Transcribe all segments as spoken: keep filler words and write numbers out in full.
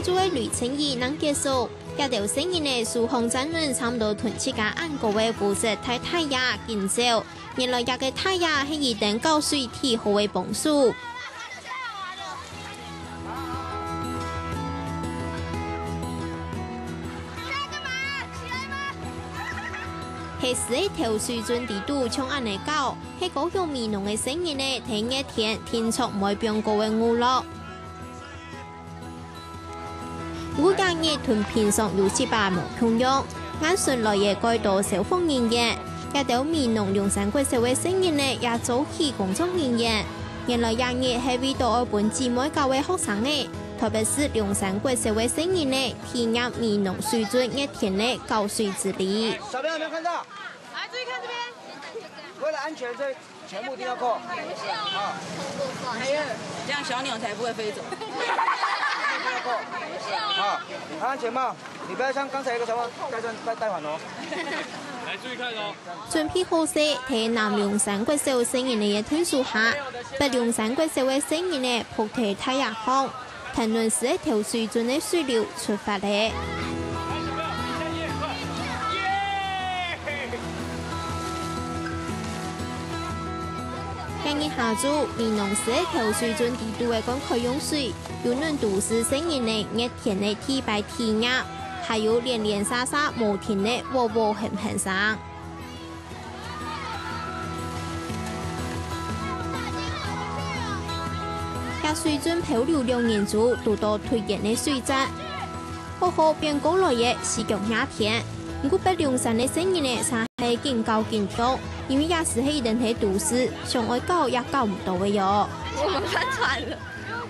做个旅程已經結束，這兜細人仔手項攢等差毋多同自家恁高个烏色大大爺緊走。原來這个大爺係佢等搞水最好个幫手。係時个敨水圳裡肚像恁仔搞，係高雄美濃个細人仔在熱天定著毋會放過个娛樂。 毋過這日同平常有息把無共樣，眼神來个蓋多消防人員，這兜美濃龍山國小个細人仔也做起工作人員。原來這日係為著愛分姊妹校个學生仔，特別係龍山國小个細人仔，體驗美濃水圳熱天个搞水之旅。小朋友有沒有看到？來，注意看這邊。為了安全，這 全部一定要扣。啊，這樣小鳥才不會飛走。一定要扣。啊，你安全帽，你不要像剛才一個小朋友戴上戴戴反哦。來，注意看哦。準備好勢，在南龍山國小細人仔个𢯭手下，北龍山國小个細人仔伏在大爺項， 跈等時个敨水圳个水流出發咧。今日下晝，美濃市个敨水圳裡肚个灌溉用水，有恁多細人仔熱天个第一擺體驗，還有連連續續無停个喔喔喊喊聲。 這水圳漂流兩人組堵著突然个水掣，好好變過來个四腳遐天。毋過北龍山个細人仔嗄係緊搞緊跳，因為這時係佢等在都市，想愛搞也搞毋著个喲。我們快喘了。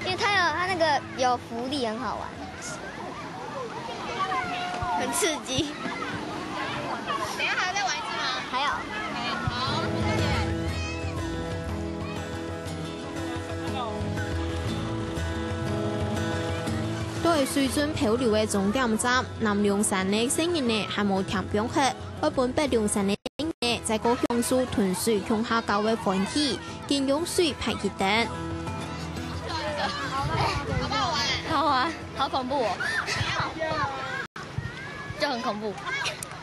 因為它有，它那個有浮力，很好玩。 很刺激。等一下還要再玩一次嗎？還有。好，謝謝。到了水圳漂流个終點站，南龍山个細人仔還無停放忒，愛分北龍山个細人仔再過享受同水共下搞个歡喜，緊用水排起等。好不好玩？好玩。 好恐怖哦。就很恐怖。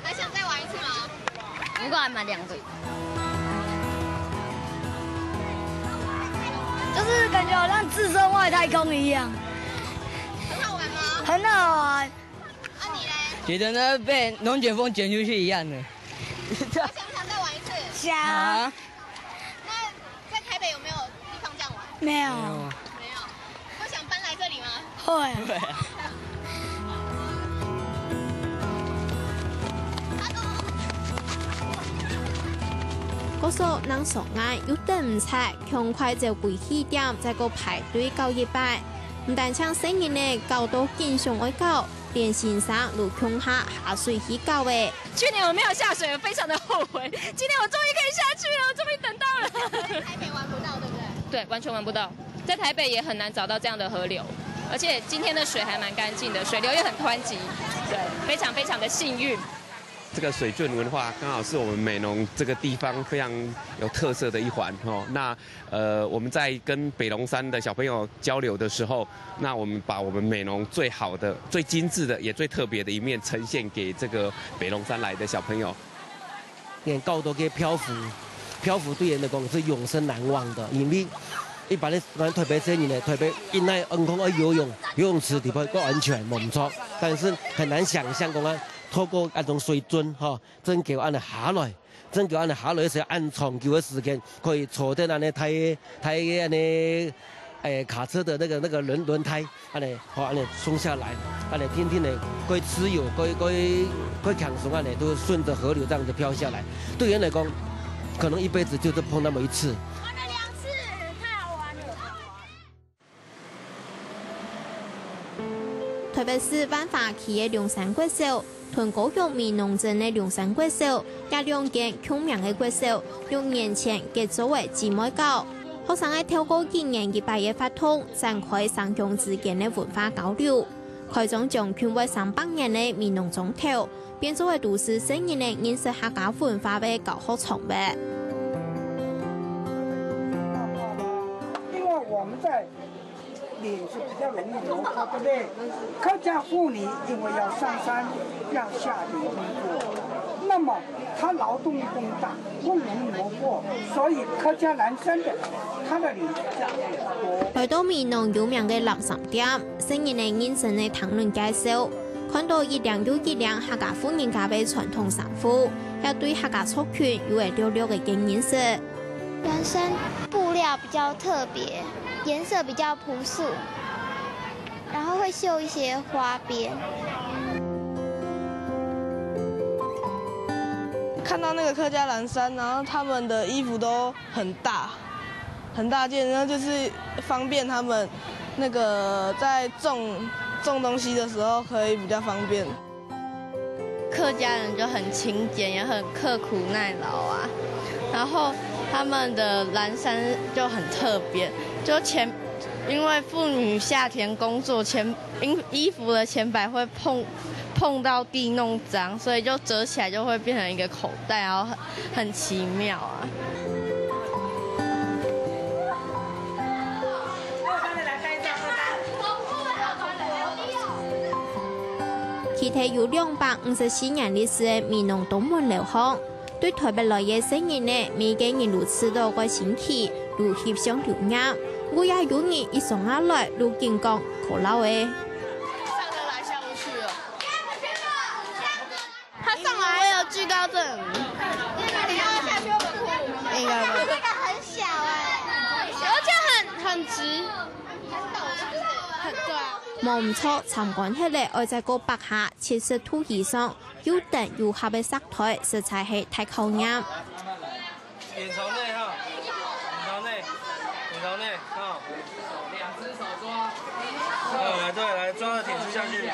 還想再玩一次嗎？不過還蠻涼的。就是感覺好像置身外太空一樣。很好玩嗎？很好玩。啊，你嘞？覺得那被龍捲風捲出去一樣的。還想不想再玩一次？想。啊？那在台北有沒有地方這樣玩？沒有。沒有。沒有。會想搬來這裡嗎？會。對啊。國小人上岸又等毋掣，趕快走歸起點，再過排隊搞一擺。毋單淨細人仔搞到緊想愛搞， 連先生都共下下水去搞咧。去年我沒有下水，我非常的後悔。今年我終於可以下去了，我終於等到了。在台北玩不到，對不對？對，完全玩不到，在台北也很難找到這樣的河流，而且今天的水還蠻乾淨的，水流也很湍急，對，非常非常的幸運。這個水圳文化剛好是我們美濃這個地方非常有特色的一環，吼。那 呃，我們在跟北龍山的小朋友交流的時候，那我們把我們美濃最好的、最精緻的、也最特別的一面呈現給這個北龍山來的小朋友。人搞到个漂浮，漂浮對人來講是永生難忘的，因為一般的咱台北細人呢，台北因為毋通愛游泳，游泳池底下較安全，無毋著。但是很難想像講啊，透過那種水圳，吼， 真个恁呢下來，真个恁呢下來，係恁長久个時間，可以坐等恁呢大个、大个恁呢，誒，卡車的那個、那個輪、輪胎，恁呢，好，恁呢衝下來，恁呢天天的，可以自由，可以、可以、可以輕鬆，恁呢都順著河流這樣子漂下來。對人來講，可能一輩子就是碰那麼一次。玩了兩次，太好玩了。 特別係萬華區个龍山國小，同高雄美濃鎮个龍山國小，這兩間共名个國小，六年前結做个姊妹校。學生仔透過一年一擺个活動，展開城鄉之間个文化交流，開張將近會三百年个美濃庄頭， 變做个都市細人仔認識客家文化个教學場域。因為我們在是比较容易磨破，对不对？客家妇女因为要上山，要下田工作，那么她劳动力更大，不容易磨破，所以客家男生的他的领价越高。來到美濃有名个藍衫店，細人仔認真个聽人介紹，看到一領又一領客家婦人家个傳統衫褲，也對客家族群有了略略个認識。藍衫布料比較特別，顏色比較朴素，然后会绣一些花边。看到那个客家蓝衫，然后他们的衣服都很大，很大件，然后就是方便他们那个在种种东西的时候可以比较方便。客家人就很勤俭，也很刻苦耐劳啊。然后他们的蓝衫就很特别，就前因为妇女下田工作前，衣衣服的前摆会碰碰到地弄脏，所以就折起来就会变成一个口袋，然后很很奇妙啊。其實有兩百五十四年歷史个美濃東門樓項，對台北來个細人仔，每個人都試著个新奇，都翕相留念。毋過也有人一上下來，都緊講可老欸。他上来，我有惧高症。应该吧。那个很小哎、而且很很直，很对啊。無毋著，參觀忒了，愛再過北下七十度以上，又等又狹个石台，實在係大考驗。眼朝內哈，眼朝內，眼朝內哈。两只手抓。好，来，对，来，抓着挺直下去。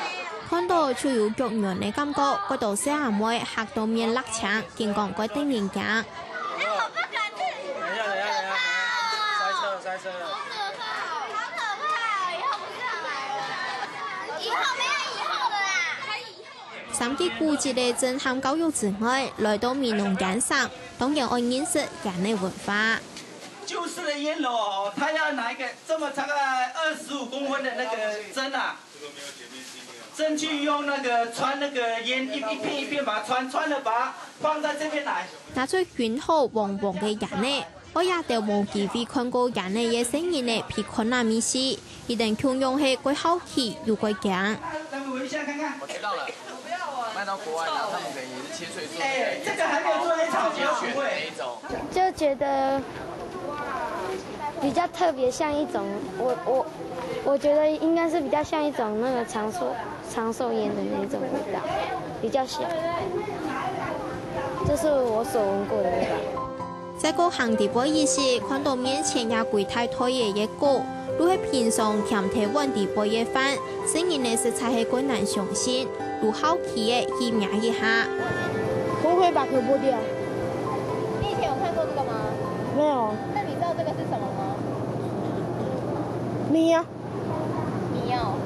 看到就有腳軟个感覺，該兜細阿妹嚇到面落青，緊講該等人驚。等一下，等一下，等一下，塞车了，塞车了。好可怕、哦，以后不是很来了，以后没有以后了啦。三級古蹟个震撼教育之外，來到美濃煙山，當然愛認識煙个文化。舊式的菸樓哦，它要拿一个这么大概二十五公分的那个针啊，针去用那个穿那个烟一一片一片把它穿穿了，把它放在这边来。拿出熏好黃黃个煙仔，愛這兜無機會看過煙仔个細人仔，比看那味緒，佢等共樣係蓋好奇又蓋驚。来闻一下看看。我知道了，卖到国外，然后他们可能也是切碎做的。哎，这个还没有做黑超级好选的那一种。就觉得比较特别，像一种我我我觉得应该是比较像一种那个长寿长寿烟的那种味道，比较香，这是我所闻过的味道。再過行裡背一息，看到面前也歸大袋仔个果，就係平常添忒碗裡背个飯，細人仔實在係蓋難相信，就好奇个去摸一下。可不可以把壳剥掉？你以前有看过这个吗？没有。那你知道这个是什么吗？米呀，米哦，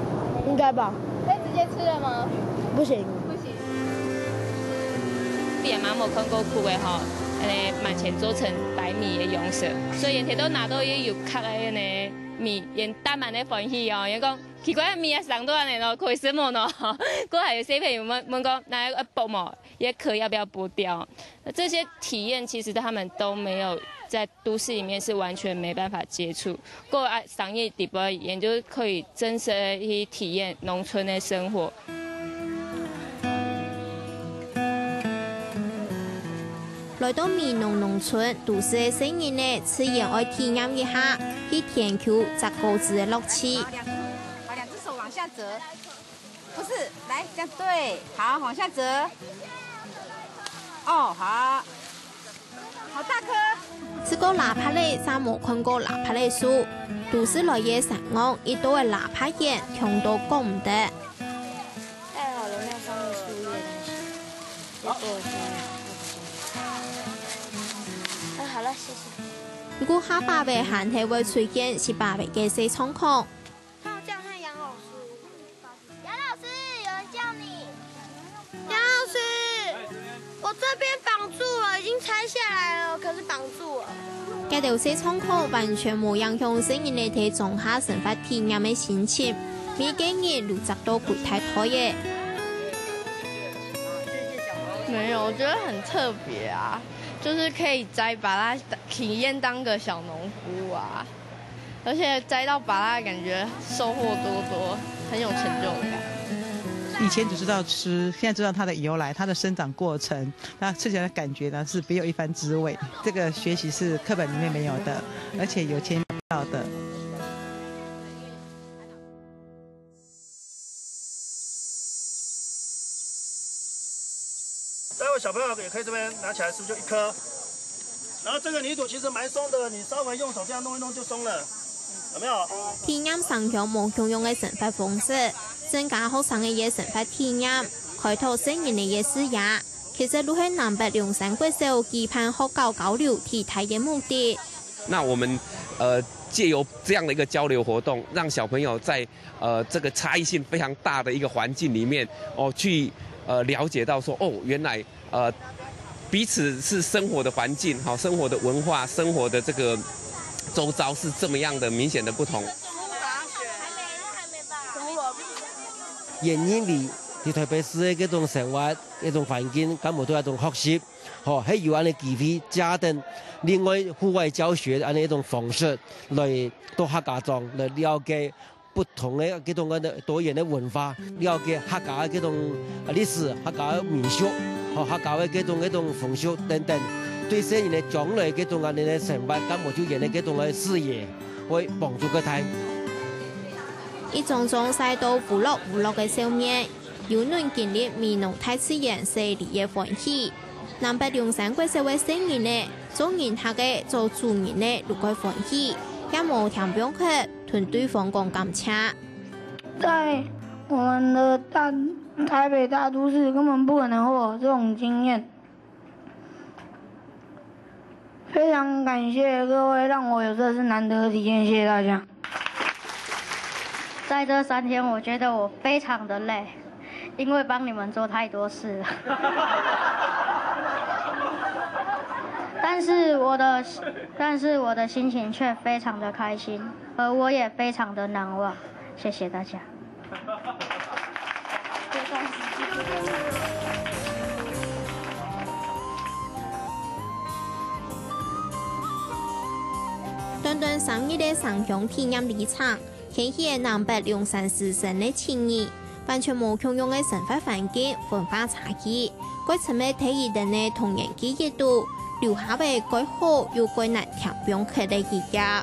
应该吧？可以直接吃了吗？不行。不行。也蛮無看過苦个吼，安尼完全做成白米个樣式，所以人摕到拿到也有殼个安尼米，人當然个歡喜哦，人講奇怪，米也生到安尼咯，可以食無喏？過還有小朋友問問講，那要剝無？也殼要不要剝掉？這些體驗其實他們都沒有在都市裡面是完全沒辦法接觸。過啊，商業底部研究可以真實去體驗農村的生活。來到美濃農村，都市个細人仔自然愛體驗一下去田坵摘果子个樂趣。好，两只，好，两只手往下折，不是，来，这样对，好，往下折。哦，好，好大颗。試過抐菝仔，煞無看過抐菝仔樹。都市來个山塄，一到个抐菝園，強到講毋得。太好了，那上面樹叶那些，再做一下。啊，好了，谢谢。毋過下把仔還係會出現，係把仔个細狀況。那我叫他杨老师。杨老师，有人叫你。杨老师，我这边绑住了，已经拆下来了，可是绑住了。該兜有些狀況完全無影響細人仔在莊下生活體驗个心情，每個人都摘到幾大袋仔。沒有，我覺得很特別啊，就是可以摘芭樂，體驗當個小農夫啊，而且摘到芭樂，感覺收穫多多，很有成就感。以前只知道吃，现在知道它的由来、它的生长过程，那吃起来的感觉呢是别有一番滋味。这个学习是课本里面没有的，而且有钱到的。待会小朋友也可以这边拿起来，是不是就一颗？然后这个泥土其实蛮松的，你稍微用手这样弄一弄就松了，有没有？體驗城鄉無共樣个生活方式，增加學生个生活體驗，開拓細人个視野。其實就係南北龍山國小舉辦學校交流體驗个目的。那我们呃借由这样的一个交流活动，让小朋友在呃这个差异性非常大的一个环境里面哦去呃了解到说哦原来呃彼此是生活的环境，好生活的文化，生活的这个周遭是这么样的明显的不同。因為在台北市个這種生活、這種環境，感覺到一種學習，吼，還有恁个機會加等另外戶外教學恁个一種方式，來到客家庄來了解不同个這種个多元个文化，了解客家个這種歷史、客家个民俗，吼，客家个這種這種風俗等等，對細人个將來這種恁个生活，感覺就有个這種个視野，會幫助較大。一張張曬到烏落烏落个笑面，有能經歷美濃大自然洗禮个歡喜。南北龍山國小个細人仔，做人客个、做主人个，都蓋歡喜，也無添放忒，同對方講感謝。在我們的大台北大都市，根本不可能會有這種經驗。非常感謝各位，讓我有這次難得的體驗，謝謝大家。在這三天，我覺得我非常的累，因為幫你們做太多事了。但是我的，但是我的心情卻非常的開心，而我也非常的難忘。謝謝大家。 短短三日个城鄉體驗旅程，牽起南北龍山師生个情誼，完全無共樣个生活環境、文化差異，蓋深个在佢等个童年記憶肚，留下个蓋好又蓋難添放忒个記憶。